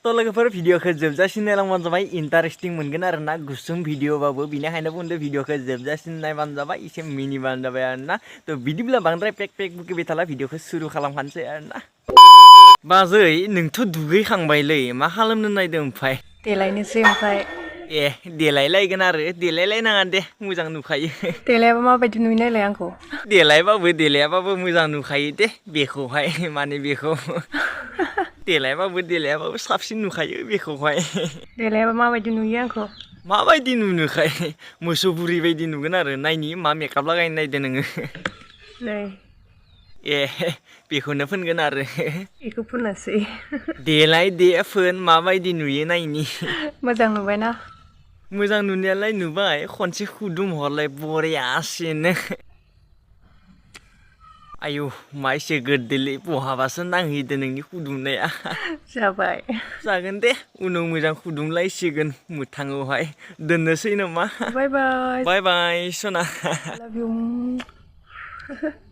तो लोगोफोर भिडिअखौ जोबजासिम नायलांबानो जाबाय इन्टारेस्टिं मोनगोन आरो ना गुसुं भिडिअबाबो बेनिखायनो बुंदो भिडिअखौ जोबजासिम नायबानो जाबाय एसे मिनिबानो जाबाय आरो ना तो बिदिब्ला बांद्राय पेक बुकिबाय थाला भिडिअखौ सुरु खालामखानोसै आरो ना बाजै नोंथ' दुगैखांबायलै मा खालामनो नायदों ओमफ्राय देलायनोसै ओमफ्राय ए देलायलायगोन आरो देलायलायनाङा दे मोजां नुखायो देलायाबा माबायदि नुयो नायलाय आंखौ देलायाबाबो मोजां नुखायो दे बेखौहाय माने बेखौ देलायाबाबो साबसिन नुखायो बेखौहाय देलायाबा माबायदि नुयो आंखौ माबायदि नुनोखाय मोसौ बुरि बायदि नुगोन आरो नायनि मा मेकआप लागायनो नायदो नोङो नै ए बेखौनो फोनगोन आरो बेखौ फुननोसै देलाय दे फोन माबायदि नुयो नायनि मोजां नुबायना मोजां नुनायालाय नुबाय खनसे खुदुम हरलाय बरियासिनो आयु मा एसे गोदोलै बहाबासो नांहैदो नोंनि खुदुमनाया जाबाय जागोन दे उनाव मोजां खुदुमलायसिगोन मोथाङावहाय दोननोसै नामा बाय बाय बाय बाय सना I love you